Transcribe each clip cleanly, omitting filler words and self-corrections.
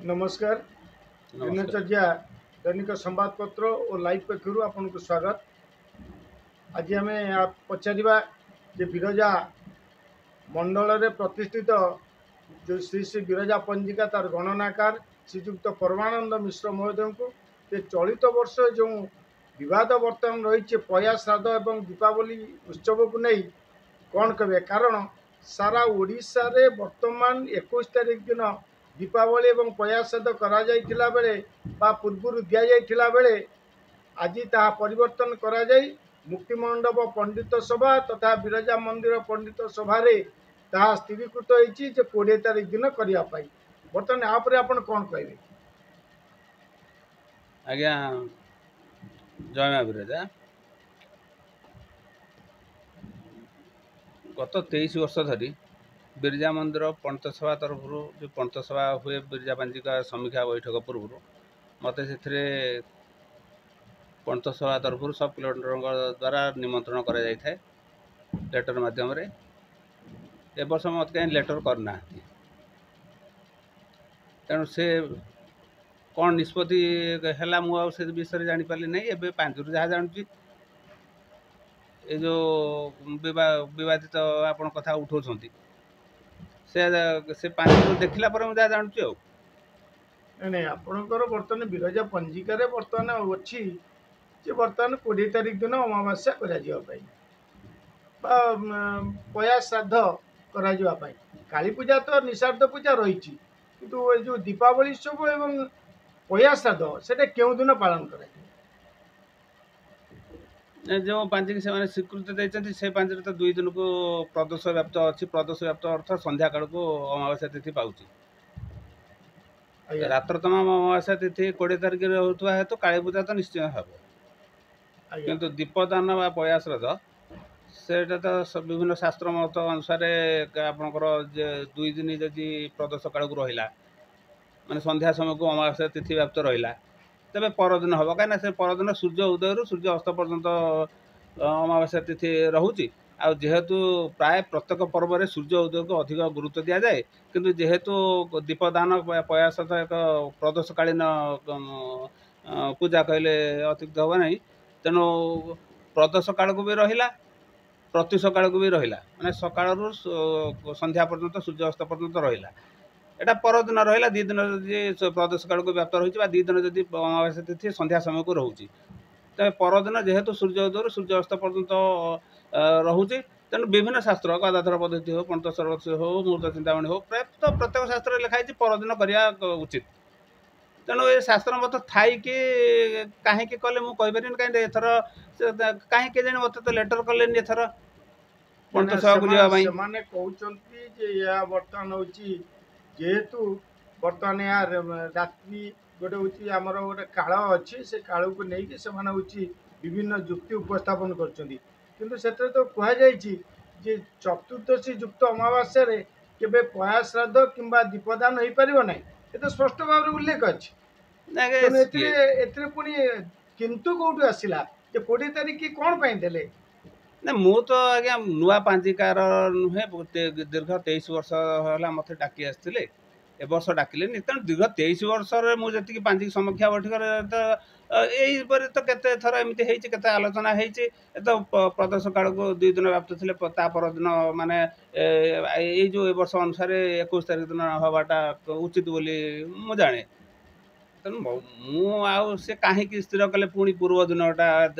ନମସ୍କାର। ନମସ୍କାର। ଦିନଚର୍ଯ୍ୟା ଦୈନିକ ସମ୍ବାଦପତ୍ର ଓ ଲାଇଭ୍ ପକ୍ଷରୁ ଆପଣଙ୍କୁ ସ୍ୱାଗତ। ଆଜି ଆମେ ପଚାରିବା ଯେ ବିରଜା ମଣ୍ଡଳରେ ପ୍ରତିଷ୍ଠିତ ଯେଉଁ ଶ୍ରୀ ଶ୍ରୀ ବିରଜା ପଞ୍ଜିକା, ତାର ଗଣନାକାର ଶ୍ରୀଯୁକ୍ତ ପରମାନନ୍ଦ ମିଶ୍ର ମହୋଦୟଙ୍କୁ ଯେ ଚଳିତ ବର୍ଷ ଯେଉଁ ବିବାଦ ବର୍ତ୍ତମାନ ରହିଛି ପୟା ଶ୍ରାଦ୍ଧ ଏବଂ ଦୀପାବଳି ଉତ୍ସବକୁ ନେଇ, କ'ଣ କହିବେ? କାରଣ ସାରା ଓଡ଼ିଶାରେ ବର୍ତ୍ତମାନ 21 ତାରିଖ ଦିନ ଦୀପାବଳି ଏବଂ ପୟା ଶ୍ରାଦ୍ଧ କରାଯାଇଥିଲା ବେଳେ ବା ପୂର୍ବରୁ ଦିଆଯାଇଥିଲା ବେଳେ, ଆଜି ତାହା ପରିବର୍ତ୍ତନ କରାଯାଇ ମୁକ୍ତିମଣ୍ଡପ ପଣ୍ଡିତ ସଭା ତଥା ବିରଜା ମନ୍ଦିର ପଣ୍ଡିତ ସଭାରେ ତାହା ସ୍ଥିରୀକୃତ ହେଇଛି ଯେ 20 ତାରିଖ ଦିନ କରିବା ପାଇଁ। ବର୍ତ୍ତମାନ ୟା ଉପରେ ଆପଣ କ'ଣ କହିବେ? ଆଜ୍ଞା, ଜୟ ମା ବିରଜା। ଗତ 23 ବର୍ଷ ଧରି ବିରଜା ମନ୍ଦିର ପଣ୍ଡିତ ସଭା ତରଫରୁ ଯେଉଁ ପଣ୍ଡିତ ସଭା ହୁଏ ବିରଜା ପାଞ୍ଜିକା ସମୀକ୍ଷା ବୈଠକ ପୂର୍ବରୁ, ମୋତେ ସେଥିରେ ପଣ୍ଡିତ ସଭା ତରଫରୁ ସବ୍ କଲେକ୍ଟରଙ୍କ ଦ୍ୱାରା ନିମନ୍ତ୍ରଣ କରାଯାଇଥାଏ ଲେଟର ମାଧ୍ୟମରେ। ଏ ବର୍ଷ ମୋତେ କାହିଁ ଲେଟର କରିନାହାନ୍ତି। ତେଣୁ ସେ କ'ଣ ନିଷ୍ପତ୍ତି ହେଲା, ମୁଁ ଆଉ ସେ ବିଷୟରେ ଜାଣିପାରିଲି ନାହିଁ। ଏବେ ପାଞ୍ଜିରୁ ଯାହା ଜାଣୁଛି, ଏ ଯେଉଁ ବିବାଦିତ ଆପଣ କଥା ଉଠାଉଛନ୍ତି, ସେ ପାଞ୍ଜିରୁ ଦେଖିଲା ପରେ ମୁଁ ଯାହା ଜାଣୁଛି ଆଉ। ନାଇଁ ନାଇଁ, ଆପଣଙ୍କର ବର୍ତ୍ତମାନ ବିରଜା ପଞ୍ଜିକାରେ ବର୍ତ୍ତମାନ ଅଛି ଯେ ବର୍ତ୍ତମାନ 20 ତାରିଖ ଦିନ ଅମାବାସ୍ୟା କରାଯିବା ପାଇଁ ବା ପୟା ଶ୍ରାଦ୍ଧ କରାଯିବା ପାଇଁ। କାଳୀ ପୂଜା ତ ନିଷାର୍ଦ୍ଧ ପୂଜା ରହିଛି, କିନ୍ତୁ ଏ ଯେଉଁ ଦୀପାବଳି ଉତ୍ସବ ଏବଂ ପୟା ଶ୍ରାଦ୍ଧ, ସେଇଟା କେଉଁ ଦିନ ପାଳନ କରାଯିବ? ଯେଉଁ ପାଞ୍ଜିକି ସେମାନେ ସ୍ୱୀକୃତି ଦେଇଛନ୍ତି, ସେ ପାଞ୍ଜିରେ ତ 2 ଦିନକୁ ପ୍ରଦୋଷ ବ୍ୟାପ୍ତ ଅଛି। ପ୍ରଦୋଷ ବ୍ୟାପ୍ତ ଅର୍ଥ ସନ୍ଧ୍ୟା କାଳକୁ ଅମାବାସ୍ୟା ତିଥି ପାଉଛି। ରାତ୍ର ତମାମ ଅମାବାସ୍ୟା ତିଥି 20 ତାରିଖରେ ହେଉଥିବା ହେତୁ କାଳୀ ପୂଜା ତ ନିଶ୍ଚୟ ହେବ। କିନ୍ତୁ ଦୀପଦାନ ବା ପୟା ଶ୍ରାଦ୍ଧ, ସେଇଟା ତ ବିଭିନ୍ନ ଶାସ୍ତ୍ର ମତ ଅନୁସାରେ ଆପଣଙ୍କର ଯେ 2 ଦିନ ଯଦି ପ୍ରଦୋଷ କାଳକୁ ରହିଲା, ମାନେ ସନ୍ଧ୍ୟା ସମୟକୁ ଅମାବାସ୍ୟା ତିଥି ବ୍ୟାପ୍ତ ରହିଲା, ତେବେ ପରଦିନ ହେବ। କାହିଁକିନା ସେ ପରଦିନ ସୂର୍ଯ୍ୟ ଉଦୟରୁ ସୂର୍ଯ୍ୟ ଅସ୍ତ ପର୍ଯ୍ୟନ୍ତ ଅମାବାସ୍ୟା ତିଥି ରହୁଛି। ଆଉ ଯେହେତୁ ପ୍ରାୟ ପ୍ରତ୍ୟେକ ପର୍ବରେ ସୂର୍ଯ୍ୟ ଉଦୟକୁ ଅଧିକ ଗୁରୁତ୍ୱ ଦିଆଯାଏ, କିନ୍ତୁ ଯେହେତୁ ଦୀପଦାନ ପୟା ଶ୍ରାଦ୍ଧ ଏକ ପ୍ରଦୋଷକାଳୀନ ପୂଜା କହିଲେ ଅତ୍ୟୁକ୍ତି ହେବ ନାହିଁ, ତେଣୁ ପ୍ରଦୋଷ କାଳକୁ ବି ରହିଲା, ପ୍ରତ୍ୟୁଷ କାଳକୁ ବି ରହିଲା, ମାନେ ସକାଳରୁ ସନ୍ଧ୍ୟା ପର୍ଯ୍ୟନ୍ତ, ସୂର୍ଯ୍ୟ ଅସ୍ତ ପର୍ଯ୍ୟନ୍ତ ରହିଲା। ଏଇଟା ପରଦିନ ରହିଲା। 2 ଦିନ ଯଦି ପ୍ରଦୋଷ କାଳକୁ ବ୍ୟାପ୍ତ ରହିଛି ବା 2 ଦିନ ଯଦି ଅମାବାସ୍ୟା ତିଥି ସନ୍ଧ୍ୟା ସମୟକୁ ରହୁଛି, ତେବେ ପରଦିନ ଯେହେତୁ ସୂର୍ଯ୍ୟ ଉଦୟରୁ ସୂର୍ଯ୍ୟ ଅସ୍ତ ପର୍ଯ୍ୟନ୍ତ ରହୁଛି, ତେଣୁ ବିଭିନ୍ନ ଶାସ୍ତ୍ର, ଗଦାଧର ପଦ୍ଧତି ହଉ, ପଣ୍ଡିତ ସର୍ବସ୍ୱ ହଉ, ମୁହୂର୍ତ୍ତ ଚିନ୍ତାମଣି ହଉ, ପ୍ରାୟତଃ ପ୍ରତ୍ୟେକ ଶାସ୍ତ୍ରରେ ଲେଖା ହେଇଛି ପରଦିନ କରିବା ଉଚିତ। ତେଣୁ ଏ ଶାସ୍ତ୍ର ମତ ଥାଇକି କାହିଁକି କଲେ ମୁଁ କହିପାରିବିନି। କାହିଁକି ଏଥର କାହିଁକି କେଜାଣି ମୋତେ ତ ଲେଟର କଲେନି ଏଥର ପଣ୍ଡିତ ସଭାକୁ ଯିବା ପାଇଁ। ସେମାନେ କହୁଛନ୍ତି ଯେ ଏହା ବର୍ତ୍ତମାନ ହେଉଛି, ଯେହେତୁ ବର୍ତ୍ତମାନ ଏହା ରାତ୍ରି ଗୋଟେ ହେଉଛି, ଆମର ଗୋଟେ କାଳ ଅଛି, ସେ କାଳକୁ ନେଇକି ସେମାନେ ହେଉଛି ବିଭିନ୍ନ ଯୁକ୍ତି ଉପସ୍ଥାପନ କରୁଛନ୍ତି। କିନ୍ତୁ ସେଥିରେ ତ କୁହାଯାଇଛି ଯେ ଚତୁର୍ଦ୍ଦଶୀ ଯୁକ୍ତ ଅମାବାସ୍ୟାରେ କେବେ ପୟା ଶ୍ରାଦ୍ଧ କିମ୍ବା ଦୀପଦାନ ହେଇପାରିବ ନାହିଁ। ଏ ତ ସ୍ପଷ୍ଟ ଭାବରେ ଉଲ୍ଲେଖ ଅଛି। ତେଣୁ ଏଥିରେ ପୁଣି କିନ୍ତୁ କୋଉଠୁ ଆସିଲା ଯେ 20 ତାରିଖ କ'ଣ ପାଇଁ ଦେଲେ? ନା, ମୁଁ ତ ଆଜ୍ଞା ନୂଆ ପାଞ୍ଜିକାର ନୁହେଁ। ଦୀର୍ଘ 23 ବର୍ଷ ହେଲା ମୋତେ ଡାକି ଆସିଥିଲେ, ଏ ବର୍ଷ ଡାକିଲେନି। ତେଣୁ ଦୀର୍ଘ 23 ବର୍ଷରେ ମୁଁ ଯେତିକି ପାଞ୍ଜି ସମୀକ୍ଷା ବୈଠକରେ ତ ଏଇପରି ତ କେତେ ଥର ଏମିତି ହେଇଛି, କେତେ ଆଲୋଚନା ହେଇଛି। ଏ ତ ପ୍ରଦୋଷ କାଳକୁ 2 ଦିନ ବ୍ୟାପ୍ତ ଥିଲେ ତା ପରଦିନ, ମାନେ ଏଇ ଯେଉଁ ଏ ବର୍ଷ ଅନୁସାରେ 21 ତାରିଖ ଦିନ ହେବାଟା ଉଚିତ ବୋଲି ମୁଁ ଜାଣେ। ତେଣୁ ମୁଁ ଆଉ ସେ କାହିଁକି ସ୍ଥିର କଲେ ପୁଣି ପୂର୍ବ ଦିନଟା,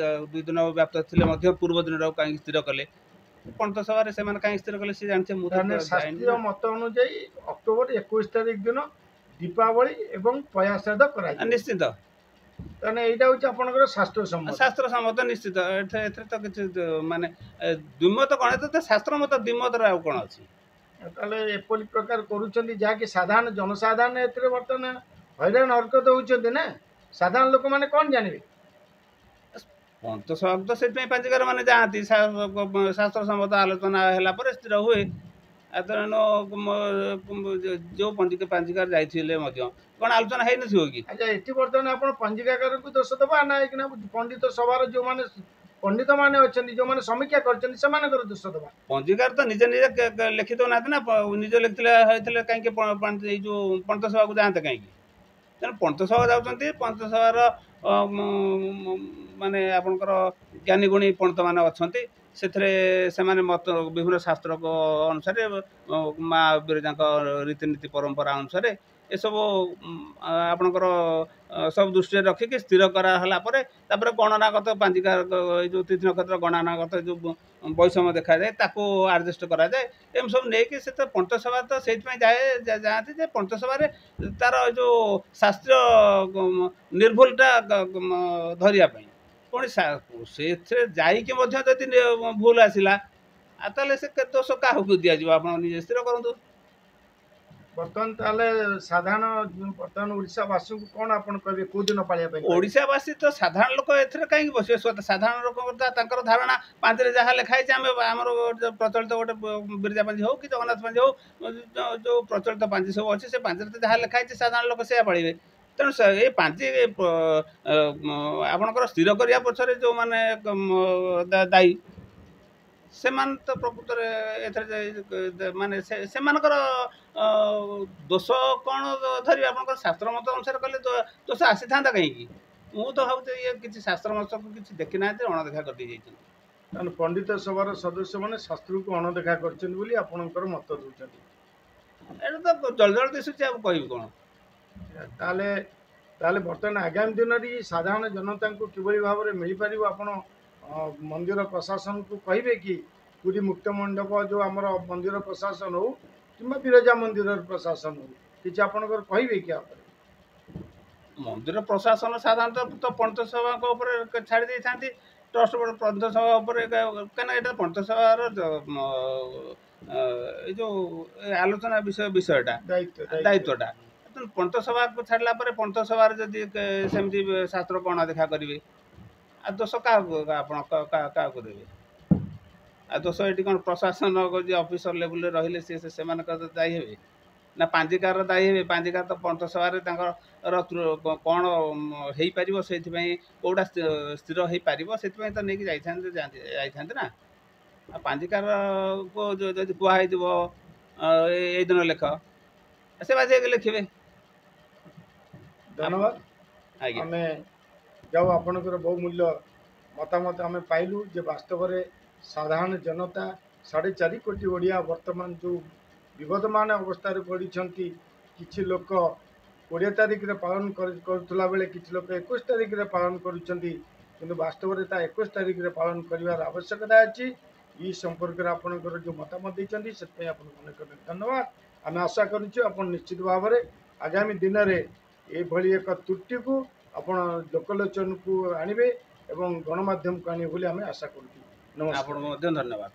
2 ଦିନ ବ୍ୟାପ୍ତ ଥିଲେ ମଧ୍ୟ ପୂର୍ବ ଦିନଟାକୁ କାହିଁକି ସ୍ଥିର କଲେ ପଣ୍ଡିତ ସଭାରେ, ସେମାନେ କାହିଁକି ସ୍ଥିର କଲେ ସେ ଜାଣିଥିବେ, ମୁଁ ତ ତାହେଲେ ଯାଇନି। ଶାସ୍ତ୍ରୀୟ ମତ ଅନୁଯାୟୀ ଅକ୍ଟୋବର 21 ତାରିଖ ଦିନ ଦୀପାବଳି ଏବଂ ପୟା ଶ୍ରାଦ୍ଧ କରାଯିବ? ନିଶ୍ଚିତ। ତାହେଲେ ଏଇଟା ହେଉଛି ଆପଣଙ୍କର ଶାସ୍ତ୍ର ସମ୍ମତ? ଶାସ୍ତ୍ର ସମ୍ମତ ନିଶ୍ଚିତ। ଏଥିରେ ତ କିଛି ମାନେ ଦ୍ୱିମତ କ'ଣ? ଏଥିରେ ତ ଶାସ୍ତ୍ର ମତ, ଦ୍ୱିମତରେ ଆଉ କ'ଣ ଅଛି? ତାହେଲେ ଏପରି ପ୍ରକାର କରୁଛନ୍ତି, ଯାହାକି ସାଧାରଣ ଜନସାଧାରଣ ଏଥିରେ ବର୍ତ୍ତମାନ ହଇରାଣ ହରକତ ହେଉଛନ୍ତି ନା। ସାଧାରଣ ଲୋକମାନେ କ'ଣ ଜାଣିବେ? ପଣ୍ଡିତ ସଭାକୁ ତ ସେଥିପାଇଁ ପାଞ୍ଜିକାର ମାନେ ଯାଆନ୍ତି। ଶାସ୍ତ୍ର ସମ୍ମତ ଆଲୋଚନା ହେଲା ପରେ ସ୍ଥିର ହୁଏ। ଆଉ ତେଣୁ ଯେଉଁ ପଞ୍ଜିକାର ଯାଇଥିଲେ ମଧ୍ୟ କ'ଣ ଆଲୋଚନା ହେଇନଥିବ କି? ଆଚ୍ଛା, ଏଠି ବର୍ତ୍ତମାନ ଆପଣ ପଞ୍ଜିକାକାରଙ୍କୁ ଦୋଷ ଦେବା ନା ଏଇକିନା ପଣ୍ଡିତ ସଭାର ଯେଉଁମାନେ ପଣ୍ଡିତମାନେ ଅଛନ୍ତି, ଯେଉଁମାନେ ସମୀକ୍ଷା କରିଛନ୍ତି, ସେମାନଙ୍କର ଦୋଷ ଦେବା? ପଞ୍ଜିକାର ତ ନିଜେ ନିଜେ ଲେଖି ଦେଉନାହାନ୍ତି ନା। ନିଜେ ଲେଖିଥିଲେ ହେଇଥିଲେ କାହିଁକି ଏଇ ଯେଉଁ ପଣ୍ଡିତ ସଭାକୁ ଯାଆନ୍ତେ କାହିଁକି? ତେଣୁ ପଣ୍ଡିତ ସଭା ଯାଉଛନ୍ତି, ପଣ୍ଡିତ ସଭାର ମାନେ ଆପଣଙ୍କର ଜ୍ଞାନୀ ଗୁଣୀ ପଣ୍ଡିତମାନେ ଅଛନ୍ତି, ସେଥିରେ ସେମାନେ ମତ ବିଭିନ୍ନ ଶାସ୍ତ୍ର ଅନୁସାରେ ମା ବିରଜାଙ୍କ ରୀତିନୀତି ପରମ୍ପରା ଅନୁସାରେ ଏସବୁ ଆପଣଙ୍କର ସବୁ ଦୃଷ୍ଟିରେ ରଖିକି ସ୍ଥିର କରାହେଲା ପରେ ତାପରେ ଗଣନାଗତ ପାଞ୍ଜିକା, ଏଇ ଯେଉଁ ତିଥି ନକ୍ଷତ୍ର ଗଣନାଗତ ଯେଉଁ ବୈଷମ୍ୟ ଦେଖାଯାଏ ତାକୁ ଆଡ଼ଜଷ୍ଟ କରାଯାଏ। ଏମିତି ସବୁ ନେଇକି ସେ ତ ପଣ୍ଡିତ ସଭା ତ ସେଇଥିପାଇଁ ଯାଆନ୍ତି ଯେ ପଣ୍ଡିତ ସଭାରେ ତାର ଯେଉଁ ଶାସ୍ତ୍ରୀୟ ନିର୍ଭୁଲଟା ଧରିବା ପାଇଁ। ପୁଣି ସେଥିରେ ଯାଇକି ମଧ୍ୟ ଯଦି ଭୁଲ ଆସିଲା, ଆଉ ତାହେଲେ ସେ ଦୋଷ କାହାକୁ ଦିଆଯିବ? ଆପଣ ନିଜେ ସ୍ଥିର କରନ୍ତୁ। ବର୍ତ୍ତମାନ ତାହେଲେ ସାଧାରଣ ବର୍ତ୍ତମାନ ଓଡ଼ିଶାବାସୀଙ୍କୁ କ'ଣ ଆପଣ କହିବେ, କେଉଁ ଦିନ ପାଳିବା ପାଇଁ? ଓଡ଼ିଶାବାସୀ ତ ସାଧାରଣ ଲୋକ ଏଥିରେ କାହିଁକି ବସିବେ? ସାଧାରଣ ଲୋକଙ୍କ ତାଙ୍କର ଧାରଣା ପାଞ୍ଚରେ ଯାହା ଲେଖା ହେଇଛି, ଆମେ ଆମର ପ୍ରଚଳିତ ଗୋଟେ ବିରଜା ପାଞ୍ଜି ହଉ କି ଜଗନ୍ନାଥ ପାଞ୍ଜି ହଉ, ଯେଉଁ ପ୍ରଚଳିତ ପାଞ୍ଜି ସବୁ ଅଛି, ସେ ପାଞ୍ଚରେ ତ ଯାହା ଲେଖା ହେଇଛି ସାଧାରଣ ଲୋକ ସେଇଆ ପାଳିବେ। ତେଣୁ ଏ ପାଞ୍ଜି ଆପଣଙ୍କର ସ୍ଥିର କରିବା ପଛରେ ଯେଉଁମାନେ ଦାୟୀ, ସେମାନେ ତ ପ୍ରକୃତରେ ଏଥିରେ ମାନେ ସେମାନଙ୍କର ଦୋଷ କ'ଣ ଧରିବେ? ଆପଣଙ୍କର ଶାସ୍ତ୍ର ମତ ଅନୁସାରେ କଲେ ଦୋଷ ଆସିଥାନ୍ତା କାହିଁକି? ମୁଁ ତ ଭାବୁଛି ଇଏ କିଛି ଶାସ୍ତ୍ର ମତକୁ କିଛି ଦେଖିନାହାନ୍ତି, ଅଣଦେଖା କରିଦେଇ ଯାଇଛନ୍ତି। ତେଣୁ ପଣ୍ଡିତ ସଭାର ସଦସ୍ୟମାନେ ଶାସ୍ତ୍ରକୁ ଅଣଦେଖା କରିଛନ୍ତି ବୋଲି ଆପଣଙ୍କର ମତ ଦେଉଛନ୍ତି? ଏଇଟା ତ ଜଳ ଜଳ ଦିଶୁଛି, ଆଉ କହିବି କ'ଣ? ତାହେଲେ ବର୍ତ୍ତମାନ ଆଗାମୀ ଦିନରେ ସାଧାରଣ ଜନତାଙ୍କୁ କିଭଳି ଭାବରେ ମିଳିପାରିବ, ଆପଣ ମନ୍ଦିର ପ୍ରଶାସନକୁ କହିବେ କି? ପୁରୀ ମୁକ୍ତ ମଣ୍ଡପ ଯେଉଁ ଆମର ମନ୍ଦିର ପ୍ରଶାସନ ହଉ କିମ୍ବା ବିରଜା ମନ୍ଦିରର ପ୍ରଶାସନ ହଉ, କିଛି ଆପଣଙ୍କର କହିବେ କି? ଆପଣ ମନ୍ଦିର ପ୍ରଶାସନ ସାଧାରଣତଃ ତ ପଣ୍ଡିତ ସଭାଙ୍କ ଉପରେ ଛାଡ଼ି ଦେଇଥାନ୍ତି, ଟ୍ରଷ୍ଟ ବୋର୍ଡ଼ ପଣ୍ଡିତ ସଭା ଉପରେ, କାହିଁକିନା ଏଇଟା ପଣ୍ଡିତ ସଭାର ଏଇ ଯେଉଁ ଆଲୋଚନା ବିଷୟଟା ଦାୟିତ୍ୱଟା। ତେଣୁ ପଣ୍ଡିତ ସଭାକୁ ଛାଡ଼ିଲା ପରେ ପଣ୍ଡିତ ସଭାରେ ଯଦି ସେମିତି ଶାସ୍ତ୍ର ଅଣଦେଖା କରିବେ, ଆଉ ଦୋଷ କାହାକୁ ଆପଣ କାହାକୁ ଦେବେ? ଆଉ ଦୋଷ ଏଠି କ'ଣ ପ୍ରଶାସନ ଯିଏ ଅଫିସର ଲେବୁଲରେ ରହିଲେ ସିଏ ସେମାନଙ୍କର ଦାୟୀ ହେବେ ନା ପାଞ୍ଜିକାର ଦାୟୀ ହେବେ? ପାଞ୍ଜିକାର ତ ପଣ୍ଡିତ ସଭାରେ ତାଙ୍କର କ'ଣ ହେଇପାରିବ, ସେଇଥିପାଇଁ କେଉଁଟା ସ୍ଥିର ହେଇପାରିବ ସେଥିପାଇଁ ତ ନେଇକି ଯାଇଥାନ୍ତି ନା। ଆଉ ପାଞ୍ଜିକାରକୁ ଯଦି କୁହା ହେଇଥିବ ଏଇ ଦିନ ଲେଖ, ସେ ବାଧ୍ୟ ଲେଖିବେ। ଧନ୍ୟବାଦ ଆଜ୍ଞା। ଆମେ ଯାଉ ଆପଣଙ୍କର ବହୁମୂଲ୍ୟ ମତାମତ ଆମେ ପାଇଲୁ ଯେ ବାସ୍ତବରେ ସାଧାରଣ ଜନତା 4.5 କୋଟି ଓଡ଼ିଆ ବର୍ତ୍ତମାନ ଯେଉଁ ବିବଦମାନ ଅବସ୍ଥାରେ ପଡ଼ିଛନ୍ତି, କିଛି ଲୋକ 20 ତାରିଖରେ ପାଳନ କରୁଥିଲା ବେଳେ କିଛି ଲୋକ 21 ତାରିଖରେ ପାଳନ କରୁଛନ୍ତି, କିନ୍ତୁ ବାସ୍ତବରେ ତା 21 ତାରିଖରେ ପାଳନ କରିବାର ଆବଶ୍ୟକତା ଅଛି। ଏ ସମ୍ପର୍କରେ ଆପଣଙ୍କର ଯେଉଁ ମତାମତ ଦେଇଛନ୍ତି ସେଥିପାଇଁ ଆପଣଙ୍କୁ ଅନେକ ଅନେକ ଧନ୍ୟବାଦ। ଆମେ ଆଶା କରୁଛୁ ଆପଣ ନିଶ୍ଚିତ ଭାବରେ ଆଗାମୀ ଦିନରେ ଏଭଳି ଏକ ତ୍ରୁଟିକୁ ଆପଣ ଲୋକଲୋଚନକୁ ଆଣିବେ ଏବଂ ଗଣମାଧ୍ୟମକୁ ଆଣିବେ ବୋଲି ଆମେ ଆଶା କରୁଛୁ। ନମସ୍କାର। ଆପଣଙ୍କୁ ମଧ୍ୟ ଧନ୍ୟବାଦ।